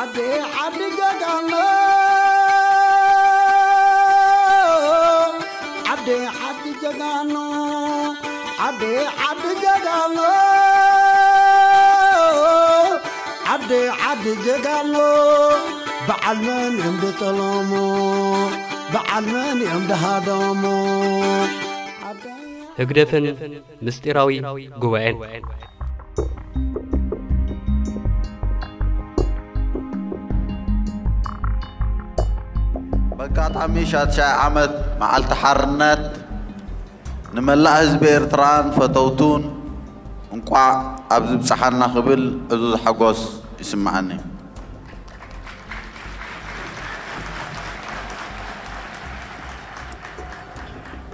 ዓዲ ዓዲ ጀጋኖ፣ ዓዲ ዓዲ ጀጋኖ፣ ዓዲ ዓዲ ጀጋኖ፣ ዓዲ ዓዲ ጀጋኖ፣ በዓል መን እዮም ድጠለሞ፣ በዓል መን እዮም ድሃደሞ። ህግደፍን ምስጢራዊ ጉባኤን። በጋጣሚ ሻትሻይ ዓመት መዓልቲ ሓርነት ንመላእ ህዝቢ ኤርትራን ፈተውቱን እንቋዕ ኣብዚ ብጽሓና ክብል ዕዙዝ ሓጎስ ይስምዓኒ።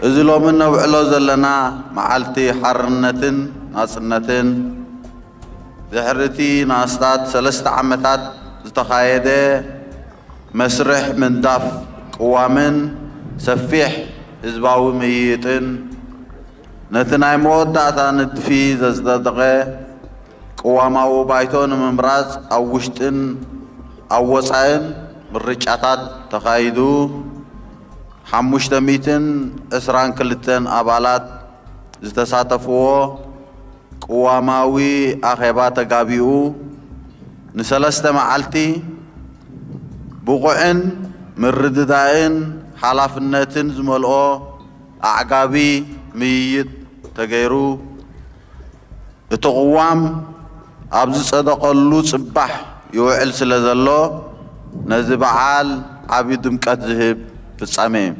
እዚ ሎሚ ነብዕሎ ዘለና መዓልቲ ሓርነትን ናጽነትን፣ ድሕሪ እቲ ንኣስታት ሰለስተ ዓመታት ዝተኻየደ መስርሕ ምንዳፍ ቅዋምን ሰፊሕ ህዝባዊ ምይይጥን፣ ነቲ ናይ መወዳእታ ንድፊ ዘጽደቐ ቅዋማዊ ባይቶ ንምምራጽ ኣብ ውሽጥን ኣብ ወጻእን ምርጫታት ተኻይዱ፣ ሓሙሽተ ሚእትን ዕስራን ክልተን ኣባላት ዝተሳተፍዎ ቅዋማዊ ኣኼባ ተጋቢኡ፣ ንሰለስተ መዓልቲ ብቑዕን ምርድዳእን ሓላፍነትን ዝመልኦ ኣዕጋቢ ምይይጥ ተገይሩ፣ እቲ ቅዋም ኣብ ዝጸደቐሉ ጽባሕ ይውዕል ስለ ዘሎ፣ ነዚ በዓል ዓቢ ድምቀት ዝህብ ፍጻሜ እዩ።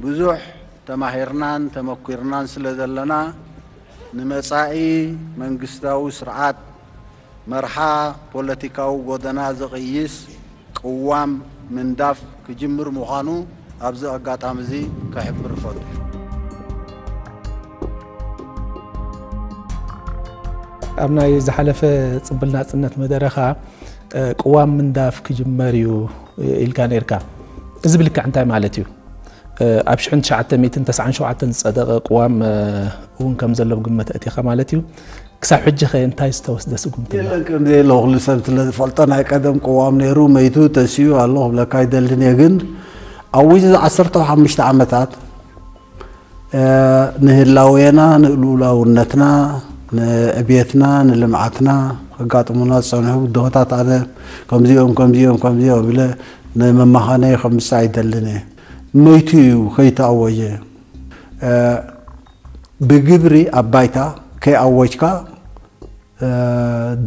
ብዙሕ ተማሂርናን ተመኲርናን ስለ ዘለና፣ ንመጻኢ መንግስታዊ ስርዓት መርሓ ፖለቲካዊ ጎደና ዝቕይስ ቅዋም ምንዳፍ ክጅምር ምዃኑ ኣብዚ ኣጋጣሚ እዚ ክሕብር እፈቱ። ኣብ ናይ ዝሓለፈ ጽምብል ናጽነት መደረኻ፣ እ፣ ቅዋም ምንዳፍ ክጅመር እዩ ኢልካ ነርካ። እዚ ብልክዕ እንታይ ማለት እዩ? እ፣ ኣብ ሽሕን ትሽዓተ ሚእትን ተስዓን ሸውዓተን ዝጸደቐ ቅዋም፣ እ፣ እውን ከም ዘሎ ብግምት ኣእቲኻ ማለት እዩ። ክሳብ ሕጂ ኸ እንታይ ዝተወስደ ስጉምቲ ኣሎ? የለን፣ ከም ዘየለ ኩሉ ሰብ ስለ ዝፈልጦ፣ ናይ ቀደም ቅዋም ነይሩ፣ መይቱ፣ ተሲኡ ኣሎ ክብለካ ኣይደልን እየ። ግን ኣብ ውሽጢ እዚ ዓሰርተ ሓሙሽተ ዓመታት፣ እ፣ ንህላዌና፣ ንልኡላውነትና፣ ንዕብየትና፣ ንልምዓትና ከጋጥሙና ዝጸንሑ ብድሆታት ኣነ ከምዚኦም፣ ከምዚኦም፣ ከምዚኦም ኢለ ንመመኻነይ ከምጽእ ኣይደልን እየ። መይቱ እዩ ከይተኣወጀ። እ፣ ብግብሪ ኣብ ባይታ ከይኣወጅካ፣ እ፣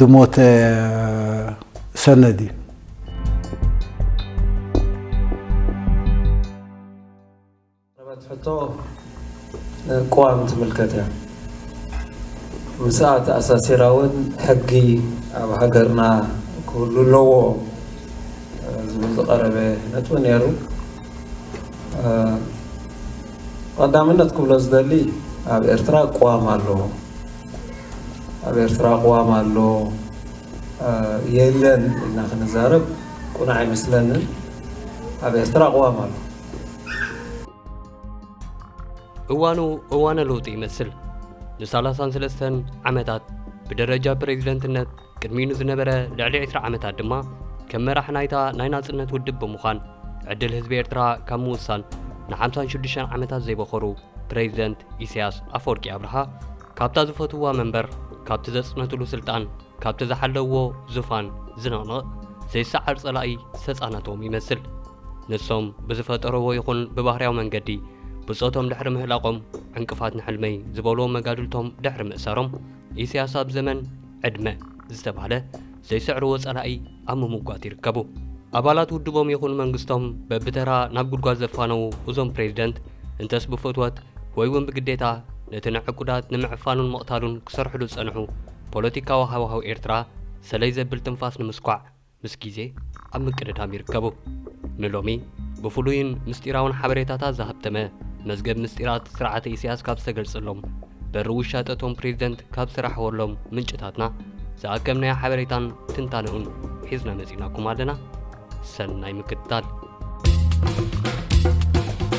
ድሞተ ሰነድ እዩ። ቀረበት ሕቶ ንቅዋም ትምልከት እያ። ምስኣ ተኣሳሲራ እውን ሕጊ ኣብ ሃገርና ክህሉ ኣለዎ ዝብል ዝቐረበ ነጥቢ ነይሩ። ቀዳምነት ክብሎ ዝደሊ፣ ኣብ ኤርትራ ቅዋም ኣሎ፣ ኣብ ኤርትራ ቅዋም ኣሎ የለን ኢልና ክንዛረብ ቅኑዕ ኣይመስለንን። ኣብ ኤርትራ ቅዋም ኣሎ። እዋኑ እዋነ ለውጢ ይመስል። ንሰላሳን ሰለስተን ዓመታት ብደረጃ ፕሬዚደንትነት፣ ቅድሚኡ ንዝነበረ ልዕሊ ዕስራ ዓመታት ድማ ከም መራሕ ናይታ ናይ ናጽነት ውድብ ብምዃን፣ ዕድል ህዝቢ ኤርትራ ካብ ምውሳን ንሓምሳን ሽዱሽተን ዓመታት ዘይበኸሩ ፕሬዚደንት ኢሳያስ ኣፈወርቂ ኣብርሃ፣ ካብታ ዝፈትውዋ መንበር፣ ካብቲ ዘጽነትሉ ስልጣን፣ ካብቲ ዝሓለዎ ዙፋን ዝንቕንቕ ዘይሰዓር ጸላኢ ዝተጻነቶም ይመስል። ንሶም ብዝፈጠርዎ ይኹን ብባህርያዊ መንገዲ ብጾቶም ድሕሪ ምህላቖም፣ ዕንቅፋት ንሕልመይ ዝበልዎም መጋድልቶም ድሕሪ ምእሳሮም፣ ኢሳያስ ኣብ ዘመን ዕድመ ዝተባህለ ዘይስዕርዎ ጸላኢ ኣብ ምምጓት ይርከቡ። ኣባላት ውድቦም ይኹን መንግስቶም በብተራ ናብ ጉድጓድ ዘፋነዉ እዞም ፕሬዚደንት፣ እንተስ ብፍትወት ወይ እውን ብግዴታ ነቲ ንዕቁዳት ንምዕፋኑን ምቕታሉን ክሰርሕሉ ዝጸንሑ ፖለቲካዊ ሃዋህው ኤርትራ ሰለይ ዘብል ትንፋስ ንምስኳዕ ምስ ግዜ ኣብ ምቅድዳም ይርከቡ። ንሎሚ ብፍሉይን ምስጢራውን ሓበሬታታት ዝሃብተመ መዝገብ ምስጢራት ስርዓተ ኢሳያስ ካብ ዝተገልጸሎም፣ በሪ ውሻጠ እቶም ፕሬዚደንት ካብ ዝረኸበሎም ምንጭታትና ዝኣከብናዮ ሓበሬታን ትንታነኡን ሒዝና መጺናኩም ኣለና። ሰናይ ምክትታል።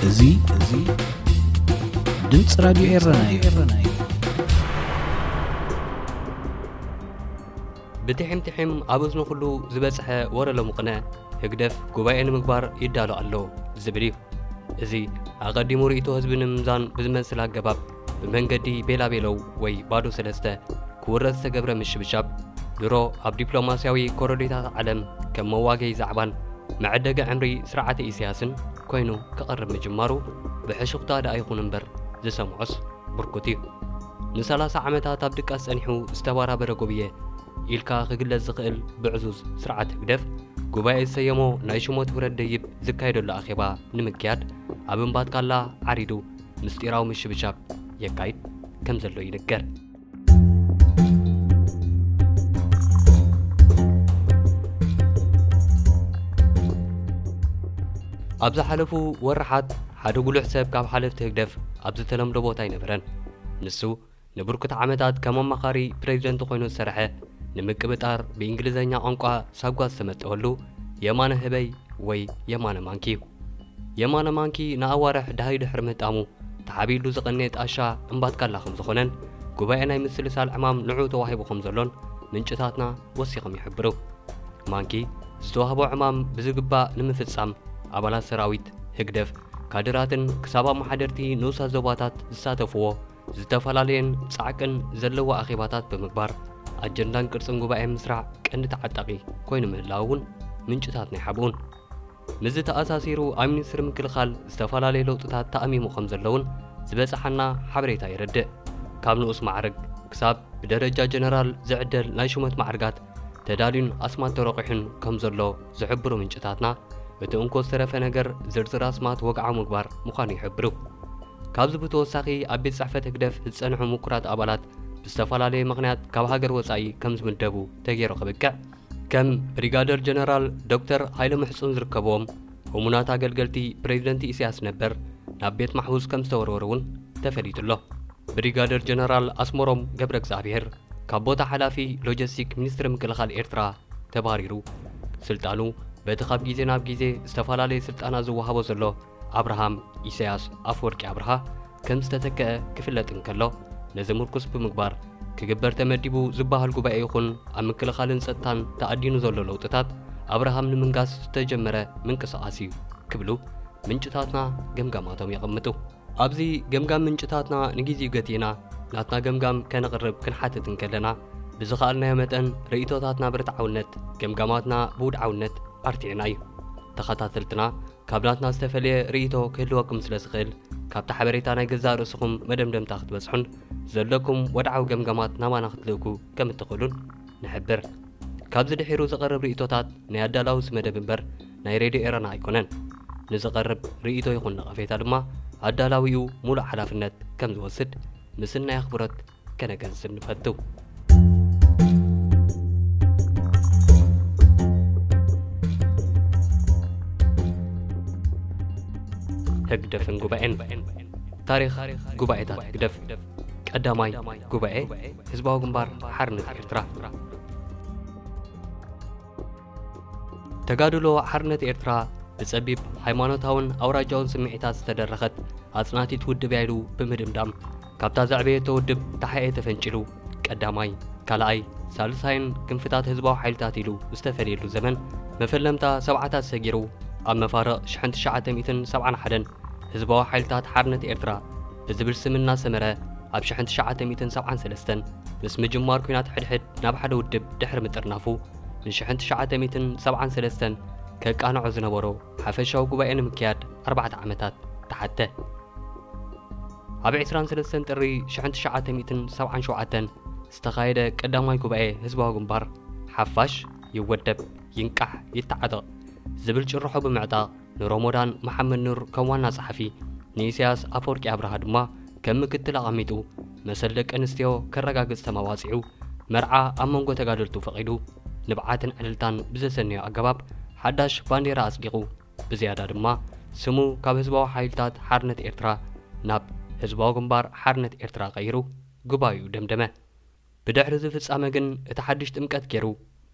እዚ እዚ ድምፂ ራዲዮ ኤረና እዩ። ብትሒም ትሒም ኣብ እዝኒ ኩሉ ዝበጽሐ ወረ ሎምቕነ ህግደፍ ጉባኤ ንምግባር ይዳሎ ኣሎ ዝብል እዩ። እዚ ኣቐዲሙ ርእይቶ ህዝቢ ንምምዛን ብዝመስል ኣገባብ ብመንገዲ ቤላቤለው ወይ ባዶ ሰለስተ ክውረድ ዝተገብረ ምሽብሻብ ድሮ ኣብ ዲፕሎማስያዊ ኮረዶታት ዓለም ከም መዋገዪ ዛዕባን መዐደጊ ዕምሪ ስርዓተ ኢሳያስን ኮይኑ ክቐርብ ምጅማሩ ብሕሹኽታ ደኣ ይኹን እምበር ዝሰምዖስ ብርኩት እዩ። ንሰላሳ ዓመታት ኣብ ድቃስ ጸኒሑ ዝተባራበረ ጎብየ ኢልካ ክግለጽ ዝኽእል ብዕዙዝ ስርዓት ህግደፍ ጉባኤ ዝሰየሞ ናይ ሽሞት ውረድ ደይብ ዝካየደሉ ኣኼባ ንምክያድ ኣብ እምባትካላ ዓሪዱ ምስጢራዊ ምሽብሻብ የካይድ ከም ዘሎ ይንገር። ኣብ ዝሓለፉ ወርሓት ሓደ ጉሉሕ ሰብ ካብ ሓለፍቲ ህግደፍ ኣብ ዝተለምዶ ቦታ ኣይነበረን። ንሱ ንብርኩት ዓመታት ከም ኣማኻሪ ፕሬዚደንት ኮይኑ ዝሰርሐ፣ ንምቅብጣር ብእንግሊዝኛ ቋንቋ ሳጓ ዝተመጠወሉ የማነ ህበይ ወይ የማነ ማንኪ እዩ። የማነ ማንኪ ንኣዋርሕ ደሃዩ ድሕሪ ምህጣሙ ተሓቢሉ ዝቐነየ ጣሻ እምባትካላ ከም ዝኾነን ጉባኤ ናይ ምስልሳል ዕማም ንዑ ተዋሂቡ ከም ዘሎን ምንጭታትና ወሲኾም ይሕብሩ። ማንኪ ዝተዋህቦ ዕማም ብዝግባእ ንምፍጻም ኣባላት ሰራዊት ህግደፍ፣ ካድራትን ክሳብ ኣመሓደርቲ ንኡሳት ዞባታት ዝሳተፍዎ ዝተፈላለየን ጻዕቅን ዘለዎ ኣኼባታት ብምግባር ኣጀንዳን ቅርጽን ጉባኤ ምስራዕ ቀንዲ ተዓጣቂ ኮይኑ ምህላው እውን ምንጭታትና ይሓብኡን። ምስዚ ተኣሳሲሩ ኣብ ሚኒስትሪ ምክልኻል ዝተፈላለየ ለውጥታት ተኣሚሙ ከም ዘለውን ዝበጽሓና ሓበሬታ የረድእ። ካብ ንኡስ ማዕርግ ክሳብ ብደረጃ ጀነራል ዝዕደል ናይ ሹመት ማዕርጋት ተዳልዩን ኣስማት ተረቂሑን ከም ዘሎ ዝሕብሩ ምንጭታትና፣ እቲ እንኮ ዝተረፈ ነገር ዝርዝር ኣስማት ወግዓዊ ምግባር ምዃኑ ይሕብሩ። ካብዚ ብተወሳኺ ኣብ ቤት ጽሕፈት ህግደፍ ዝጸንሑ ምኩራት ኣባላት ብዝተፈላለየ ምኽንያት ካብ ሃገር ወጻኢ ከም ዝምደቡ ተገይሩ ክብቅዕ፣ ከም ብሪጋደር ጀነራል ዶክተር ሃይለ ምሕጹን ዝርከብዎም እሙናት ኣገልገልቲ ፕሬዚደንት ኢሳያስ ነበር ናብ ቤት ማሕቡስ ከም ዝተወርወሩ እውን ተፈሊጡ ኣሎ። ብሪጋደር ጀነራል ኣስመሮም ገብረ እግዚኣብሔር ካብ ቦታ ሓላፊ ሎጂስቲክ ሚኒስትሪ ምክልኻል ኤርትራ ተባሪሩ፣ ስልጣኑ በቲ ካብ ግዜ ናብ ግዜ ዝተፈላለየ ስልጣናት ዝወሃቦ ዘሎ ኣብርሃም ኢሳያስ ኣፈወርቂ ኣብርሃ ከም ዝተተክአ ክፍለጥ እንከሎ፣ ነዚ ምርኩስ ብምግባር ክግበር ተመዲቡ ዝበሃል ጉባኤ ይኹን ኣብ ምክልኻልን ጸጥታን ተኣዲኑ ዘሎ ለውጥታት ኣብርሃም ንምንጋስ ዝተጀመረ ምንቅስቓስ እዩ ክብሉ ምንጭታትና ገምጋማቶም የቐምጡ። ኣብዚ ገምጋም ምንጭታትና ንግዜኡ ገቲእና ናትና ገምጋም ከነቕርብ ክንሓትት እንከለና፣ ብዝኸኣልናዮ መጠን ርእይቶታትና ብርትዓውነት፣ ገምጋማትና ብውድዓውነት ኣርቲዕና እዩ። ተኸታተልትና ካብ ናትና ዝተፈለየ ርእይቶ ክህልወኩም ስለ ዝኽእል፣ ካብቲ ሓበሬታ ናይ ገዛእ ርእስኹም መደምደምታ ክትበጽሑን ዘለኩም ወድዓዊ ገምጋማት ናባና ክትልእኩ ከም እትኽእሉን ንሕብር። ካብዚ ድሒሩ ዝቐርብ ርእይቶታት ናይ ኣዳላዊ እዚ መደብ እምበር ናይ ሬድዮ ኤረና ኣይኮነን። ንዝቐርብ ርእይቶ ይኹን ነቐፌታ ድማ ኣዳላዊኡ ሙሉእ ሓላፍነት ከም ዝወስድ ምስናይ ኣኽብሮት ከነገንዝብ ንፈቱ። ህግደፍን ጉባኤን። ታሪኽ ጉባኤታት ህግደፍ። ቀዳማይ ጉባኤ ህዝባዊ ግንባር ሓርነት ኤርትራ። ተጋድሎ ሓርነት ኤርትራ ብጸቢብ ሃይማኖታውን ኣውራጃውን ስምዒታት ዝተደረኸት ኣጽናቲት ውድብ እያ ኢሉ ብምድምዳም፣ ካብታ ዘዕበየቶ ውድብ ተሓኤ ተፈንጪሉ ቀዳማይ፣ ካልኣይ፣ ሳልሳይን ክንፍታት ህዝባዊ ሓይልታት ኢሉ ዝተፈልየሉ ዘመን መፈለምታ ሰብዓታት ሰጊሩ፣ ኣብ መፋርቕ ሽሕን ትሽዓተ ሚእትን ሰብዓን ሓደን ህዝባዊ ሓይልታት ሓርነት ኤርትራ ብዝብል ስም እናሰመረ፣ ኣብ ሽሕን ትሽዓተ ሚእትን ሰብዓን ሰለስተን ምስ ምጅማር ኲናት ሕድሕድ ናብ ሓደ ውድብ ድሕሪ ምጥርናፉ፣ ን-ሽሕን ትሽዓተ ሚእትን ሰብዓን ሰለስተን ከቃንዖ ዝነበሮ ሓፈሻዊ ጉባኤ ንምክያድ ኣርባዕተ ዓመታት ተሓተ። ኣብ ዕስራን ሰለስተን ጥሪ ሽሕን ትሽዓተ ሚእትን ሰብዓን ሸውዓተን ዝተኻየደ ቀዳማይ ጉባኤ ህዝባዊ ግንባር፣ ሓፋሽ ይወደብ፣ ይንቃሕ፣ ይተዓጠቕ ዝብል ጭርሖ ብምዕጣቕ፣ ንሮሞዳን መሓመድ ኑር ከም ዋና ጸሓፊ፣ ንኢሳያስ ኣፈወርቂ ኣብርሃ ድማ ከም ምክትል ኣቐሚጡ፣ መሰል ደቂ ኣንስትዮ ከረጋግጽ ተመባጺዑ፣ መርዓ ኣብ መንጎ ተጋደልቱ ፈቒዱ፣ ንብዓትን ዕልልታን ብዘሰንዮ ኣገባብ ሓዳሽ ባንዴራ ኣጽዲቑ፣ ብዝያዳ ድማ ስሙ ካብ ህዝባዊ ሓይልታት ሓርነት ኤርትራ ናብ ህዝባዊ ግንባር ሓርነት ኤርትራ ቀይሩ ጉባኤኡ ደምደመ። ብድሕሪ እዚ ፍጻመ ግን እቲ ሓድሽ ጥምቀት ገይሩ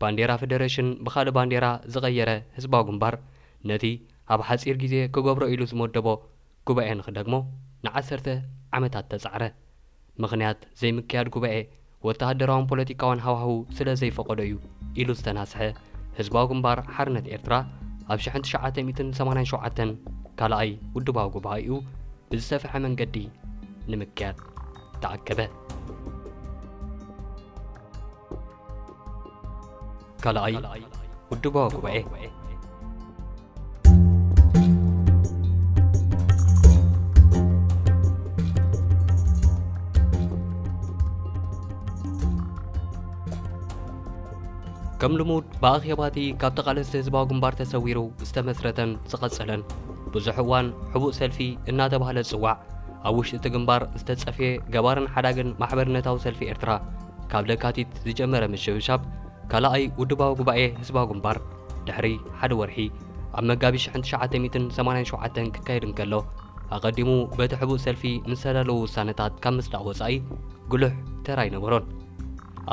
ባንዴራ ፈደረሽን ብኻልእ ባንዴራ ዝቐየረ ህዝባዊ ግንባር ነቲ ኣብ ሓጺር ግዜ ክገብሮ ኢሉ ዝመደቦ ጉባኤ ንኽደግሞ ንዓሰርተ ዓመታት ተጻዕረ። ምኽንያት ዘይምክያድ ጉባኤ ወተሃደራውን ፖለቲካውን ሃዋህው ስለ ዘይፈቐዶ እዩ ኢሉ ዝተናስሐ ህዝባዊ ግንባር ሓርነት ኤርትራ፣ ኣብ ሽሕን ትሽዓተ ሚእትን ሰማንያን ሸውዓተን ካልኣይ ውድባዊ ጉባኤኡ ብዝሰፍሐ መንገዲ ንምክያድ ተኣከበ። ካልኣይ ውድባዊ ጉባኤ። ከም ልሙድ ብኣኼባቲ ካብ ተቓለስቲ ህዝባዊ ግንባር ተሰዊሩ ዝተመስረተን ዝቐጸለን፣ ብዙሕ እዋን ሕቡእ ሰልፊ እናተባህለ ዝጽዋዕ፣ ኣብ ውሽጢ እቲ ግንባር ዝተጸፍየ ገባርን ሓዳግን ማሕበርነታዊ ሰልፊ ኤርትራ፣ ካብ ለካቲት ዝጀመረ ምሽብሻብ ካልኣይ ውድባዊ ጉባኤ ህዝባዊ ግንባር ድሕሪ ሓደ ወርሒ ኣብ መጋቢት ሽሕን ትሽዓተ ሚእትን ሰማንያን ሸውዓተን ክካየድ እንከሎ፣ ኣቐዲሙ በቲ ሕቡእ ሰልፊ ንዝተዳለዉ ውሳነታት ካብ ምጽዳቕ ወጻኢ ጉሉሕ ተራ ኣይነበሮን።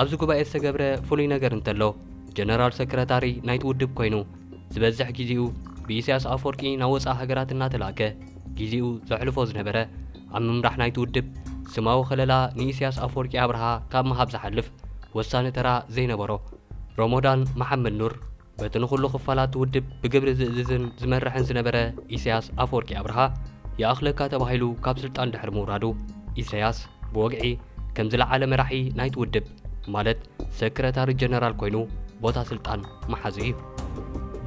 ኣብዚ ጉባኤ ዝተገብረ ፍሉይ ነገር እንተሎ፣ ጀነራል ሰክረታሪ ናይቲ ውድብ ኮይኑ፣ ዝበዝሕ ግዜኡ ብኢሳያስ ኣፈወርቂ ናብ ወጻኢ ሃገራት እናተላእከ ግዜኡ ዘሕልፎ ዝነበረ፣ ኣብ ምምራሕ ናይቲ ውድብ ስማዊ ከለላ ንኢሳያስ ኣፈወርቂ ኣብርሃ ካብ ምሃብ ዝሓልፍ ወሳኒ ተራ ዘይነበሮ ሮሞዳን መሓመድ ኑር፣ በቲ ንኹሉ ክፋላት ውድብ ብግብሪ ዝእዝዝን ዝመርሕን ዝነበረ ኢሳያስ ኣፈወርቂ ኣብርሃ ይኣኽለካ ተባሂሉ ካብ ስልጣን ድሕሪ ምውራዱ፣ ኢሳያስ ብወግዒ ከም ዝለዓለ መራሒ ናይቲ ውድብ፣ ማለት ሰክረታሪ ጀነራል ኮይኑ ቦታ ስልጣን መሓዙ እዩ።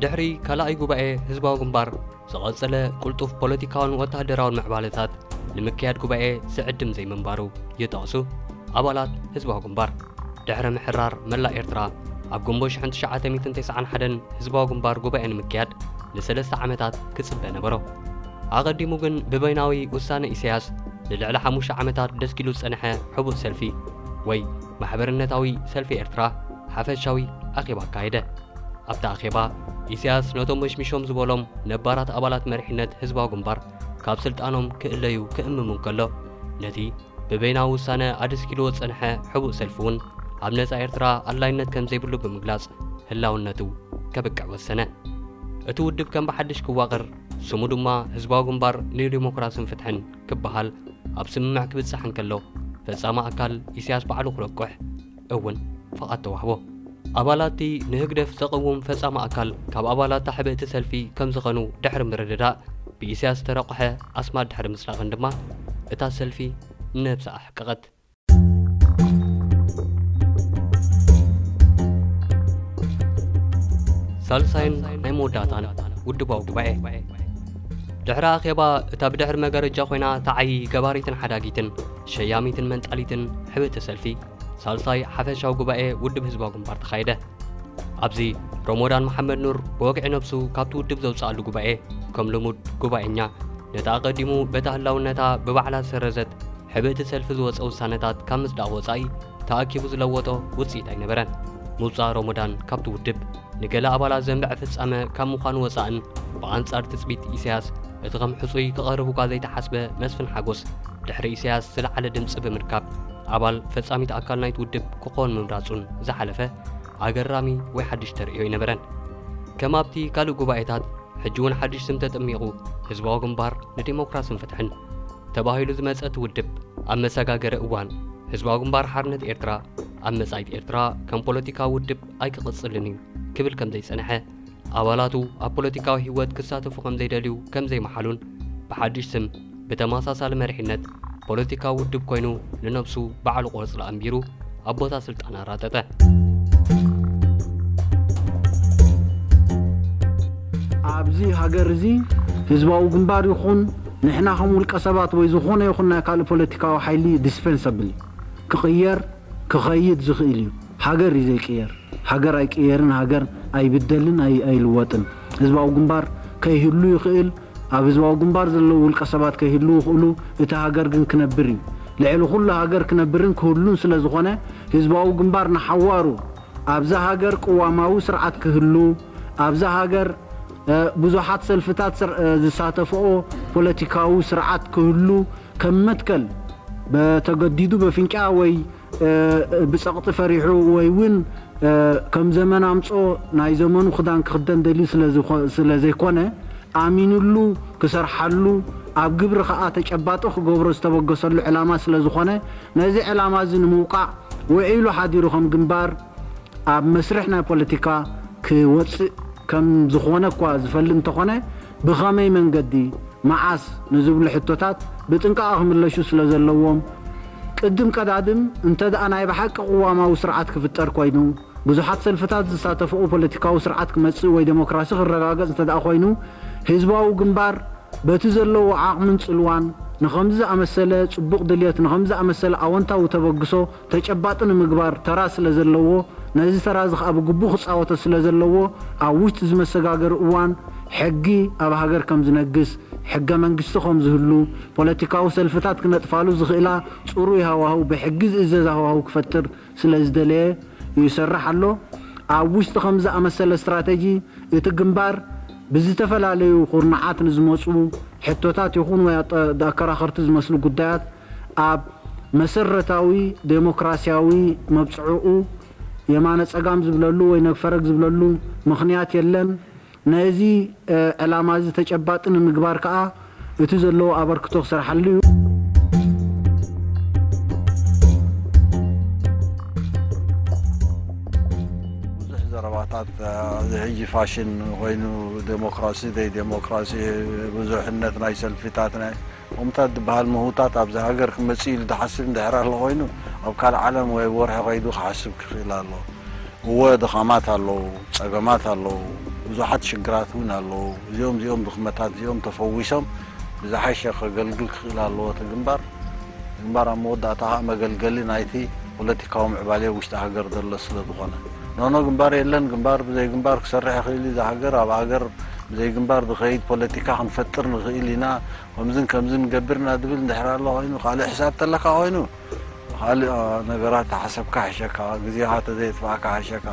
ድሕሪ ካልኣይ ጉባኤ ህዝባዊ ግንባር ዝቐጸለ ቅልጡፍ ፖለቲካውን ወተሃደራውን ምዕባለታት ንምክያድ ጉባኤ ዝዕድም ዘይምንባሩ ይጠቕሱ ኣባላት ህዝባዊ ግንባር። ድሕሪ ምሕራር መላእ ኤርትራ፣ ኣብ ግንቦት ሽሕን ትሽዓተ ሚእትን ተስዓን ሓደን ህዝባዊ ግንባር ጉባኤ ንምክያድ ንሰለስተ ዓመታት ክጽበ ነበሮ። ኣቐዲሙ ግን ብበይናዊ ውሳነ ኢሳያስ ንልዕሊ ሓሙሽተ ዓመታት ደስኪሉ ዝጸንሐ ሕቡእ ሰልፊ ወይ ማሕበርነታዊ ሰልፊ ኤርትራ ሓፈሻዊ ኣኼባ ኣካየደ። ኣብቲ ኣኼባ ኢሳያስ ነቶም መሽሚሾም ዝበሎም ነባራት ኣባላት መሪሕነት ህዝባዊ ግንባር ካብ ስልጣኖም ክእለዩ ክእምም እንከሎ፣ ነቲ ብበይናዊ ውሳነ ኣደስኪልዎ ዝጸንሐ ሕቡእ ሰልፊ እውን ኣብ ነጻ ኤርትራ ኣድላይነት ከም ዘይብሉ ብምግላጽ ህላውነቱ ከብቅዕ ወሰነ። እቲ ውድብ ከም ብሓድሽ ክዋቐር፣ ስሙ ድማ ህዝባዊ ግንባር ንዲሞክራስን ፍትሕን ክበሃል ኣብ ስምምዕ ክብጻሕ እንከሎ፣ ፈጻሚ ኣካል ኢሳያስ ባዕሉ ክረቁሕ እውን ፍቓድ ተዋህቦ። ኣባላትቲ ንህግደፍ ዘቐውም ፈጻሚ ኣካል ካብ ኣባላታ ሕብእቲ ሰልፊ ከም ዝኾኑ ድሕሪ ምርድዳእ፣ ብኢሳያስ ዝተረቑሐ ኣስማት ድሕሪ ምስራቐን ድማ፣ እታ ሰልፊ ነብሳ ኣሕቀቐት። ሳልሳይን ናይ መወዳእታን ውድባዊ ጉባኤ። ድሕሪ ኣኼባ፣ እታ ብድሕሪ መጋረጃ ኮይና ተዓዪ ገባሪትን ሓዳጊትን፣ ሸያሚትን መንጣሊትን ሕብእቲ ሰልፊ፣ ሳልሳይ ሓፈሻዊ ጉባኤ ውድብ ህዝባዊ ግንባር ተኻየደ። ኣብዚ፣ ሮሞዳን መሓመድ ኑር ብወግዒ ነብሱ ካብቲ ውድብ ዘውጽኣሉ ጉባኤ፣ ከም ልሙድ ጉባኤኛ፣ ነታ ኣቐዲሙ በታ ህላውነታ ብባዕላ ዝሰረዘት ሕብእቲ ሰልፊ ዝወጸ ውሳነታት ካብ ምጽዳቕ ወጻኢ ተኣኪቡ ዝለወጦ ውጽኢት ኣይነበረን። ምውጻእ ሮሞዳን ካብቲ ውድብ፣ ንገለ ኣባላት ዘንብዐ ፍጻመ ካብ ምዃኑ ወጻእን፣ ብኣንጻር ትጽቢት ኢሳያስ፣ እቲ ከም ሕጹይ ክቐርብ እኳ ዘይተሓስበ መስፍን ሓጎስ፣ ድሕሪ ኢሳያስ ዝለዓለ ድምጺ ብምርካብ፣ ኣባል ፈጻሚት ኣካል ናይቲ ውድብ ክኾን ምምራጹን ዝሓለፈ ኣገራሚ ወይ ሓድሽ ተርእዮ ኣይነበረን። ከም ኣብቲ ካልእ ጉባኤታት፣ ሕጂ እውን ሓድሽ ስም ተጠሚቑ፣ ህዝባዊ ግንባር ንዲሞክራስን ፍትሕን ተባሂሉ ዝመጸ እቲ ውድብ፣ ኣብ መሰጋገሪ እዋን፣ ህዝባዊ ግንባር ሓርነት ኤርትራ ኣብ መጻኢት ኤርትራ ከም ፖለቲካዊ ውድብ ኣይክቕጽልን እዩ ክብል ከም ዘይጸንሐ፣ ኣባላቱ ኣብ ፖለቲካዊ ህይወት ክሳተፉ ከም ዘይደልዩ ከም ዘይመሓሉን፣ ብሓድሽ ስም ብተመሳሳሊ መሪሕነት ፖለቲካዊ ውድብ ኮይኑ ንነብሱ ባዕሉ ቆጽሊ ኣንቢሩ ኣብ ቦታ ስልጣን ኣራጠጠ። ኣብዚ ሃገር እዚ ህዝባዊ ግንባር ይኹን ንሕና ከም ውልቀ ሰባት ወይ ዝኾነ ይኹን ናይ ካልእ ፖለቲካዊ ሓይሊ ዲስፐንሰብል እዩ። ክቕየር ክኸይድ ዝኽእል እዩ። ሃገር እዩ ዘይቅየር። ሃገር ኣይቅየርን፣ ሃገር ኣይብደልን፣ ኣይ-፣ ኣይልወጥን። ህዝባዊ ግንባር ከይህሉ ይኽእል። ኣብ ህዝባዊ ግንባር ዘለዉ ውልቀ ሰባት ከይህሉ ይኽእሉ፣ እቲ ሃገር ግን ክነብር እዩ። ልዕሊ ኩሉ ሃገር ክነብርን ክህሉን ስለ ዝኾነ፣ ህዝባዊ ግንባር ንሓዋሩ ኣብዛ ሃገር ቅዋማዊ ስርዓት ክህሉ፣ ኣብዛ ሃገር፣ እ፣ ብዙሓት ሰልፍታት ስር-፣ እ፣ ዝሳተፍኦ ፖለቲካዊ ስርዓት ክህሉ፣ ከም መትከል፣ በተገዲዱ በፍንጫ ወይ፣ እ፣ ብጸቕጢ ፈሪሑ ወይ እውን፣ እ፣ ከም ዘመን ኣምጾ ናይ ዘመኑ ክዳን ክኽደን ደልዩ ስለ ዝኾ-፣ ስለ ዘይኮነ፣ ኣሚንሉ ክሰርሓሉ፣ ኣብ ግብሪ ከኣ ተጨባጢ ክገብሮ ዝተበገሰሉ ዕላማ ስለ ዝኾነ፣ ነዚ ዕላማ እዚ ንምውቃዕ ውዒሉ ሓዲሩ ከም ግንባር ኣብ መስርሕ ናይ ፖለቲካ ክወጽእ ከም ዝኾነ እኳ ዝፈሊ እንተኾነ፣ ብኸመይ መንገዲ፣ መዓስ ንዝብሉ ሕቶታት ብጥንቃቐ ክምለሹ ስለ ዘለዎም፣ ቅድም ቀዳድም እንተ ደኣ ናይ ብሓቂ ቅዋማዊ ስርዓት ክፍጠር ኮይኑ፣ ብዙሓት ሰልፍታት ዝሳተፍኦ ፖለቲካዊ ስርዓት ክመጽእ ወይ ዴሞክራሲ ክረጋገጽ እንተ ደኣ ኮይኑ፣ ህዝባዊ ግንባር በቲ ዘለዎ ዓቕምን ጽልዋን ንኸምዚ ዝኣመሰለ ጽቡቕ ድልየት፣ ንኸምዚ ዝኣመሰለ ኣወንታዊ ተበግሶ ተጨባጢ ንምግባር ተራ ስለ ዘለዎ፣ ነዚ ተራ እዚ ኸኣ ብግቡእ ክጻወቶ ስለ ዘለዎ፣ ኣብ ውሽጢ እዚ መሰጋገሪ እዋን ሕጊ ኣብ ሃገር ከም ዝነግስ፣ ሕገ መንግስቲ ከም ዝህሉ፣ ፖለቲካዊ ሰልፍታት ክነጥፋሉ ዝኽእላ ጽሩይ ሃዋህው፣ ብሕጊ ዝእዘዝ ሃዋህው ክፈጥር ስለ ዝደለየ ይሰርሕ ኣሎ። ኣብ ውሽጢ ከም ዝኣመሰለ ስትራተጂ እቲ ግንባር ብዝተፈላለዩ ኩርናዓት ንዝመጹ ሕቶታት ይኹን ወይ ኣጠ-፣ ኣከራኸርቲ ዝመስሉ ጉዳያት ኣብ መሰረታዊ ዴሞክራሲያዊ መብጽዕኡ የማነ ጸጋም ዝብለሉ ወይ ነግፈረግ ዝብለሉ ምኽንያት የለን። ነዚ፣ እ፣ ዕላማ እዚ ተጨባጢ ንምግባር ከኣ እቲ ዘለዎ ኣበርክቶ ክሰርሓሉ እዩ። ብዙሕ ዘረባታት፣ እ፣ እዚ ሕጂ ፋሽን ኮይኑ ዴሞክራሲ፣ ደይ ዴሞክራሲ፣ ብዙሕነት ናይ ሰልፊታት፣ ናይ ከምታት ዝበሃል ምህውታት ኣብዚ ሃገር ክመጽእ ኢሉ ዝሓስብ እንድሕር ኣሎ ኮይኑ፣ ኣብ ካልእ ዓለም ወይ ወርሒ ከይዱ ክሓስብ ክኽእል ኣሎ። እወ፣ ድኻማት ኣለዉ፣ ጸገማት ኣለዉ፣ ብዙሓት ሽግራት እውን ኣለዉ። እዚኦም፣ እዚኦም ድኽመታት እዚኦም ተፈዊሶም ብዝሓሸ ከገልግል ክኽእል ኣለዎ እቲ ግንባር። ግንባር ኣብ መወዳእታ ኸኣ መገልገሊ ናይቲ ፖለቲካዊ ምዕባለ ውሽጢ ሃገር ዘሎ ስለ ዝኾነ። ኖኖ፣ ግንባር የለን፣ ግንባር ብዘይ ግንባር ክሰርሕ ይኽእል እዩ። እዛ ሃገር፣ ኣብ ሃገር ብዘይ ግንባር ዝኸይድ ፖለቲካ ክንፈጥር ንኽእል ኢና። ከምዝን ከምዝን ንገብር ኢና ዝብል እንድሕር ኣሎ ኮይኑ፣ ካልእ ሕሳብ ተለካ ኮይኑ፣ ካልእ፣ አ፣ ነገራት ተሓሰብካ ሕሸካ፣ ግዜኻ ተዘየጥፋእካ ሕሸካ።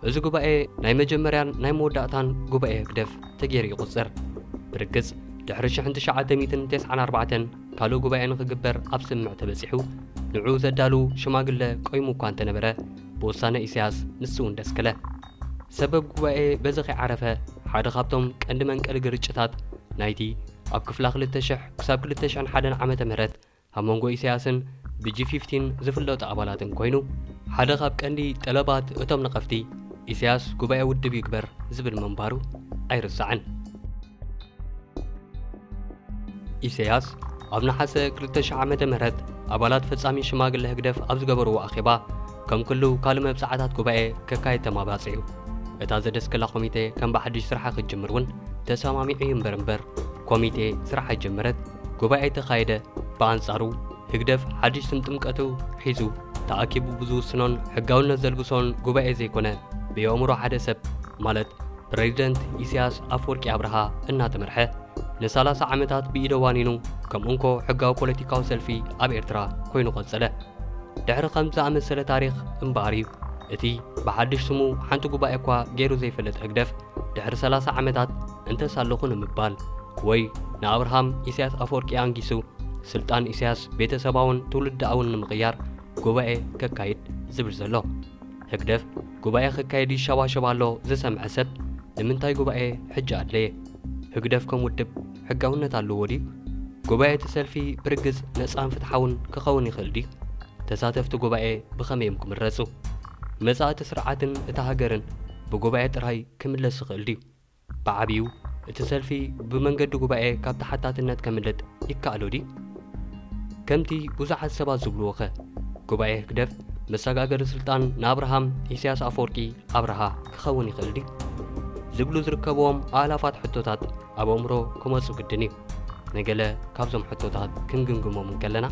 እዚ ጉባኤ ናይ መጀመርያን ናይ መወዳእታን ጉባኤ ህግደፍ ተገይሩ ይቑጸር። ብርግጽ፣ ድሕሪ ሽሕን ትሽዓተ ሚእትን ተስዓን ኣርባዕተን ካልእ ጉባኤ ንኽግበር ኣብ ስምምዕ ተበጺሑ፣ ንዕኡ ዘዳሉ ሽማግለ ቆይሙ እኳ እንተነበረ፣ ብውሳነ ኢሳያስ ንሱ እውን ደስከለ። ሰበብ ጉባኤ በዚ ከይዓረፈ፣ ሓደ ካብቶም ቀንዲ መንቀሊ ግርጭታት ናይቲ ኣብ ክፍላ ክልተ ሽሕ ክሳብ ክልተ ሽሕን ሓደን ዓመተ ምህረት ኣብ መንጎ ኢሳያስን ብጂ ፊፍቲን ዝፍለጡ ኣባላትን ኮይኑ፣ ሓደ ካብ ቀንዲ ጠለባት እቶም ነቐፍቲ፣ ኢሳያስ ጉባኤ ውድብ ይግበር ዝብል ምንባሩ ኣይርሳዕን። ኢሳያስ ኣብ ነሓሰ ክልተ ሽሕ ዓመተ ምህረት ኣባላት ፈጻሚ ሽማግለ ህግደፍ ኣብ ዝገበርዎ ኣኼባ፣ ከም ኩሉ ካልእ መብጽዓታት ጉባኤ ከካይድ ተማባጺዑ። እታ ዘደስከላ ኮሚቴ ከም ብሓድሽ ስርሓ ክትጅምር እውን ተሰማሚዑ እዩ እምበር እምበር፣ ኮሚቴ ስራሕ ኣይጀመረት፣ ጉባኤ ኣይተኻየደ። ብኣንጻሩ፣ ህግደፍ ሓድሽ ስም ጥምቀቱ ሒዙ፣ ተኣኪቡ ብዝውስኖን ሕጋውነት ዘልብሶን ጉባኤ ዘይኮነ፣ ብየእምሮ ሓደ ሰብ፣ ማለት ፕረዚደንት ኢሳያስ ኣፈወርቂ ኣብርሃ እናተመርሐ፣ ንሰላሳ ዓመታት ብኢደ ዋኒኑ፣ ከም እንኮ ሕጋዊ ፖለቲካዊ ሰልፊ ኣብ ኤርትራ ኮይኑ ቀጸለ። ድሕሪ ከምዚ ዝኣመሰለ ታሪኽ እምበኣር እዩ፣ እቲ ብሓድሽ ስሙ ሓንቲ ጉባኤ እኳ ገይሩ ዘይፈልጥ ህግደፍ፣ ድሕሪ ሰላሳ ዓመታት እንተሳለኹ ንምባል፣ ወይ ንኣብርሃም ኢሳያስ ኣፈወርቂ ኣንጊሱ፣ ስልጣን ኢሳያስ ቤተሰባውን ትውልዳውን ንምቕያር ጉባኤ ከካይድ ዝብል ዘሎ። ህግደፍ ጉባኤ ክካየድ ይሸባሸብ ኣሎ ዝሰምዐ ሰብ፣ ንምንታይ ጉባኤ ሕጂ ኣድለየ? ህግደፍ ከም ውድብ ሕጋውነት ኣለዎ ድዩ? ጉባኤ እቲ ሰልፊ ብርግጽ ነጻን ፍትሓውን ክኸውን ይኽእል ድዩ? ተሳተፍቲ ጉባኤ ብኸመይ እዮም ክምረጹ? መጻኢ እቲ ስርዓትን እታ ሃገርን ብጉባኤ ጥራይ ክምለስ ይኽእል ድዩ? ብዓቢኡ፣ እቲ ሰልፊ ብመንገዲ ጉባኤ ካብ ተሓታትነት ከምልጥ ይከኣሎ ድዩ? ከምቲ ብዙሓት ሰባት ዝብልዎ ኸ፣ ጉባኤ ህግደፍ መሰጋገሪ ስልጣን ንኣብርሃም ኢሳያስ ኣፈወርቂ ኣብርሃ ክኸውን ይኽእል ድዩ? ዝብሉ ዝርከብዎም ኣእላፋት ሕቶታት ኣብ ኣእምሮ ክመጹ ግድን እዩ። ንገለ ካብዞም ሕቶታት ክንግምግሞም እንከለና፣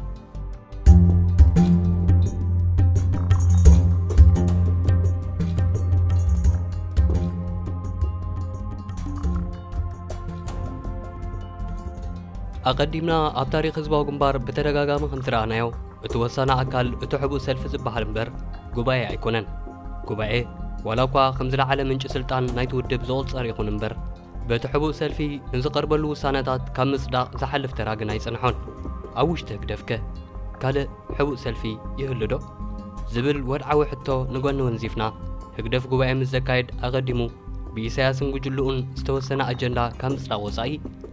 ኣቐዲምና ኣብ ታሪኽ ህዝባዊ ግንባር ብተደጋጋሚ ከም ዝረኣናዮ፣ እቲ ወሳኒ ኣካል እቲ ሕቡእ ሰልፊ ዝበሃል እምበር ጉባኤ ኣይኮነን። ጉባኤ ዋላ እኳ ከም ዝለዓለ ምንጪ ስልጣን ናይቲ ውድብ ዝቑጸር ይኹን እምበር፣ በቲ ሕቡእ ሰልፊ ንዝቐርበሉ ውሳነታት ካብ ምጽዳቕ ዝሓልፍ ተራ ግን ኣይጸንሖን። ኣብ ውሽጢ ህግደፍከ ካልእ ሕቡእ ሰልፊ ይህሉ ዶ? ዝብል ወድዓዊ ሕቶ ንጎኒ ወንዚፍና፣ ህግደፍ ጉባኤ ምስ ዘካየድ ኣቐዲሙ ብኢሳያስን ጉጅልኡን ዝተወሰነ ኣጀንዳ ካብ ምጽዳቕ ወጻኢ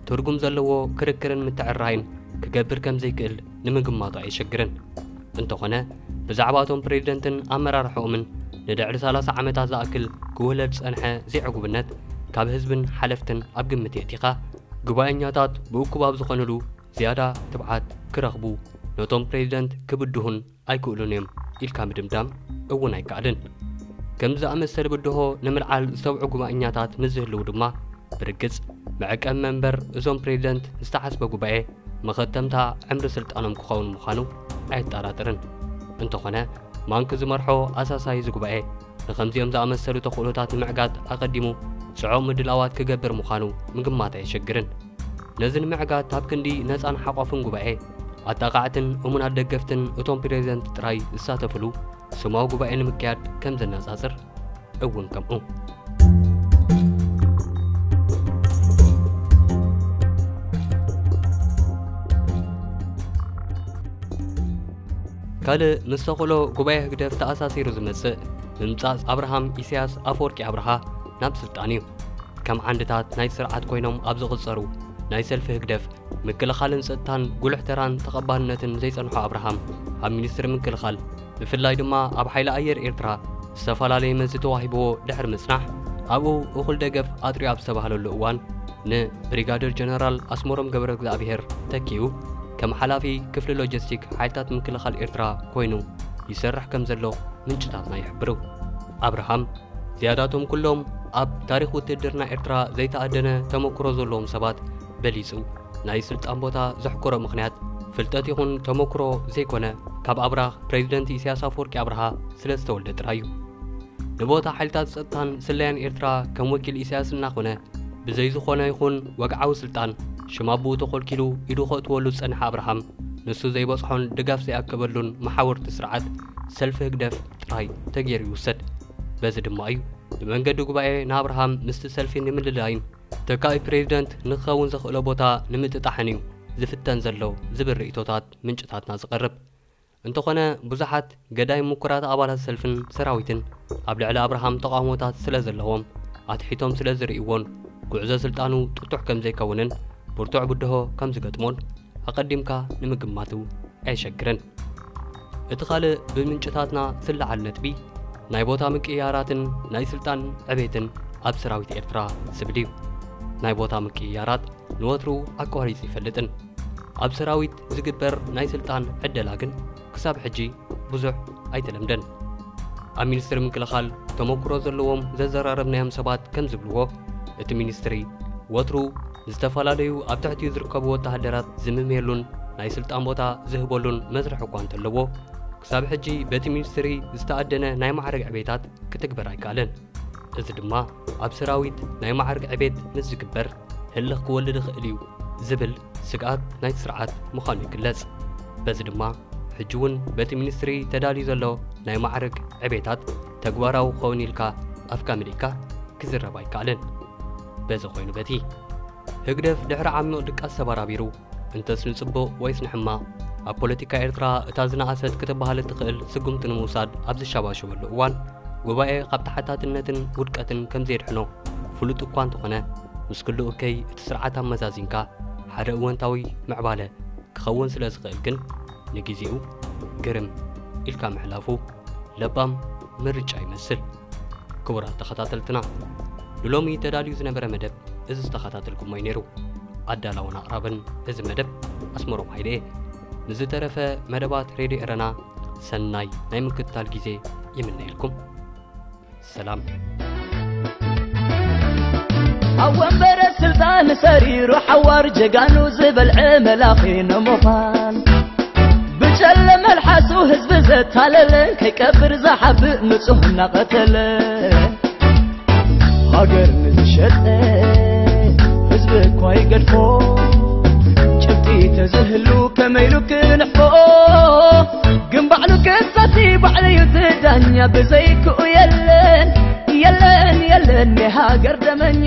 ትርጉም ዘለዎ ክርክርን ምትዕርራይን ክገብር ከም ዘይክእል ንምግማቱ ኣየሸግርን። እንተኾነ፣ ብዛዕባ እቶም ፕሬዚደንትን ኣመራርሓኦምን ንድሕሪ ሰላሳ ዓመታት ዝኣክል ክውህለል ዝጸንሐ ዘይዕጉብነት ካብ ህዝብን ሓለፍትን ኣብ ግምት የእቲኻ፣ ጉባኤኛታት ብእኩብ ኣብ ዝኾኑሉ ዝያዳ ትብዓት ክረኽቡ ነቶም ፕሬዚደንት ክብድሁን ኣይክእሉን እዮም ኢልካ ምድምዳም እውን ኣይከኣልን። ከምዚ ዝኣመሰለ ብድሆ ንምልዓል ዝተብዑ ጉባኤኛታት ምስ ዝህልዉ ድማ፣ ብርግጽ መዕቀቢ መንበር እዞም ፕሬዚደንት ዝተሓስበ ጉባኤ መኸተምታ ዕምሪ ስልጣኖም ክኸውን ምዃኑ ኣየጠራጥርን። እንተኾነ፣ ማንኪ ዝመርሖ ኣሳሳይ እዚ ጉባኤ ንኸምዚኦም ዝኣመሰሉ ተኽእሎታት ንምዕጋት ኣቐዲሙ ጽዑቕ ምድላዋት ክገብር ምዃኑ ምግማት ኣየሸግርን። ነዚ ንምዕጋት ኣብ ክንዲ ነጻን ሓቋፍን ጉባኤ፣ ኣጣቓዕትን እሙናት ደገፍትን እቶም ፕሬዚደንት ጥራይ ዝሳተፍሉ ስማዊ ጉባኤ ንምክያድ ከም ዘነጻጽር እውን ከምኡ። ካልእ ምስ ተኽእሎ ጉባኤ ህግደፍ ተኣሳሲሩ ዝመጽእ፣ ምምጻእ ኣብርሃም ኢሳያስ ኣፈወርቂ ኣብርሃ ናብ ስልጣን እዩ። ከም ዓንድታት ናይ ስርዓት ኮይኖም ኣብ ዝቕጸሩ ናይ ሰልፊ ህግደፍ፣ ምክልኻልን ጸጥታን ጉልሕ ተራን ተቐባልነትን ዘይጸንሖ ኣብርሃም፣ ኣብ ሚኒስትሪ ምክልኻል፣ ብፍላይ ድማ ኣብ ሓይሊ ኣየር ኤርትራ ዝተፈላለየ መዚ ተዋሂብዎ ድሕሪ ምጽናሕ፣ ኣብኡ እኹል ደገፍ ኣጥርዩ ኣብ ዝተባህለሉ እዋን፣ ንብሪጋደር ጀነራል ኣስመሮም ገብረ እግዚኣብሔር ተኪኡ ከም ሓላፊ ክፍሊ ሎጂስቲክ ሓይልታት ምክልኻል ኤርትራ ኮይኑ ይሰርሕ ከም ዘሎ ምንጭታትና ይሕብሩ። ኣብርሃም ዝያዳቶም ኩሎም ኣብ ታሪኽ ውትድርና ኤርትራ ዘይተኣደነ ተመክሮ ዘለዎም ሰባት በሊጹ ናይ ስልጣን ቦታ ዘሕኮሮ ምኽንያት ፍልጠት ይኹን ተመክሮ ዘይኮነ፣ ካብ ኣብራኽ ፕሬዚደንት ኢሳያስ ኣፈወርቂ ኣብርሃ ስለ ዝተወልደ ጥራይ እዩ። ንቦታ ሓይልታት ጸጥታን ስለያን ኤርትራ ከም ወኪል ኢሳያስ እናኾነ፣ ብዘይ ዝኾነ ይኹን ወግዓዊ ስልጣን ሽም ኣቦኡ ተኾልኪሉ ኢዱ ከእትወሉ ዝጸንሐ ኣብርሃም፣ ንሱ ዘይበጽሖን ድጋፍ ዘይኣከበሉን መሓውርቲ ስርዓት ሰልፊ ህግደፍ ጥራይ ተገይሩ ይውሰድ። በዚ ድማ እዩ ብመንገዲ ጉባኤ ንኣብርሃም ምስቲ ሰልፊ ንምልላይን ተካኢ ፕሬዚደንት ንክኸውን ዘኽእሎ ቦታ ንምጥጣሕን እዩ ዝፍተን ዘሎ ዝብል ርእይቶታት ምንጭታትና ዝቐርብ። እንተኾነ፣ ብዙሓት ገዳይም ምኩራት ኣባላት ሰልፍን ሰራዊትን ኣብ ልዕሊ ኣብርሃም ተቓውሞታት ስለ ዘለዎም፣ ኣትሒቶም ስለ ዝርእይዎን ጉዕዞ ስልጣኑ ጥጡሕ ከም ዘይከውንን ብርቱዕ ብድሆ ከም ዝገጥሞን ኣቐዲምካ ንምግማቱ ኣየሸግርን። እቲ ካልእ ብምንጭታትና ዝለዓል ነጥቢ፣ ናይ ቦታ ምቅይያራትን ናይ ስልጣን ዕቤትን ኣብ ሰራዊት ኤርትራ ዝብል እዩ። ናይ ቦታ ምቅይያራት ንወትሩ ኣቋሪጹ ይፈልጥን። ኣብ ሰራዊት ዝግበር ናይ ስልጣን ዕደላ ግን ክሳብ ሕጂ ብዙሕ ኣይተለምደን። ኣብ ሚኒስትሪ ምክልኻል ተመክሮ ዘለዎም ዘዘራረብናዮም ሰባት ከም ዝብልዎ፣ እቲ ሚኒስትሪ ወትሩ ዝተፈላለዩ ኣብ ትሕቲኡ ዝርከቡ ወተሃደራት ዝምምየሉን ናይ ስልጣን ቦታ ዝህበሉን መስርሕ እኳ እንተለዎ፣ ክሳብ ሕጂ በቲ ሚኒስትሪ ዝተኣደነ ናይ ማዕረግ ዕቤታት ክትግበር ኣይከኣለን። እዚ ድማ ኣብ ሰራዊት ናይ ማዕርግ ዕቤት ምስ ዝግበር ህልኽ ክወልድ ይኽእል እዩ ዝብል ስግኣት ናይቲ ስርዓት ምዃኑ ይግለጽ። በዚ ድማ ሕጂ እውን በቲ ሚኒስትሪ ተዳልዩ ዘሎ ናይ ማዕርግ ዕቤታት ተግባራዊ ክኸውን ኢልካ ኣፍካ መሊእካ ክዝረብ ኣይከኣልን። በዚ ኮይኑ በቲ ህግደፍ ድሕሪ ዓሚቕ ድቃስ ተበራቢሩ እንተስ ንጽቡቕ ወይስ ንሕማቕ፣ ኣብ ፖለቲካ ኤርትራ እታ ዝነኣሰት ክትበሃል እትኽእል ስጉምቲ ንምውሳድ ኣብ ዝሸባሸበሉ እዋን፣ ጉባኤ ካብ ተሓታትነትን ውድቀትን ከም ዘየድሕኖ ፍሉጥ እኳ እንተኾነ፣ ምስ ኩሉ እከይ እቲ ስርዓት ኣመዛዚንካ ሓደ እወንታዊ ምዕባለ ክኸውን ስለ ዝኽእል ግን፣ ንግዜኡ ግርም ኢልካ ምሕላፉ ለባም ምርጫ ይመስል። ክቡራት ተኸታተልትና፣ ንሎሚ ተዳልዩ ዝነበረ መደብ እዚ ዝተኸታተልኩሞ እዩ ነይሩ። ኣዳላውን ኣቕራብን እዚ መደብ ኣስመሮም ሃይለ እየ። ንዝተረፈ መደባት ሬድዮ ኤረና ሰናይ ናይ ምክትታል ግዜ ይምነየልኩም። ሰላም። ኣብ ወንበረ ስልጣን ሰሪሩ ሓዋር ጀጋኑ ዝበልዐ መላኺ ንምዃን፣ ብጨለ መልሓሱ ህዝቢ ዘታለለ፣ ከይቀብር ዝሓብእ ንጹህ እናቐተለ፣ ሃገር ንዝሸጠ ህዝቢ እኳ ይገድፎ፣ ጭብጢ ተዝህሉ ከመይ ኢሉ ክንሕፎ፣ ግን ባዕሉ ቀጻቲ ባዕሉ እዩ እቲ ዳኛ፣ ብዘይክኡ የለን፣ የለን፣ የለን ናይ ሃገር ደመኛ።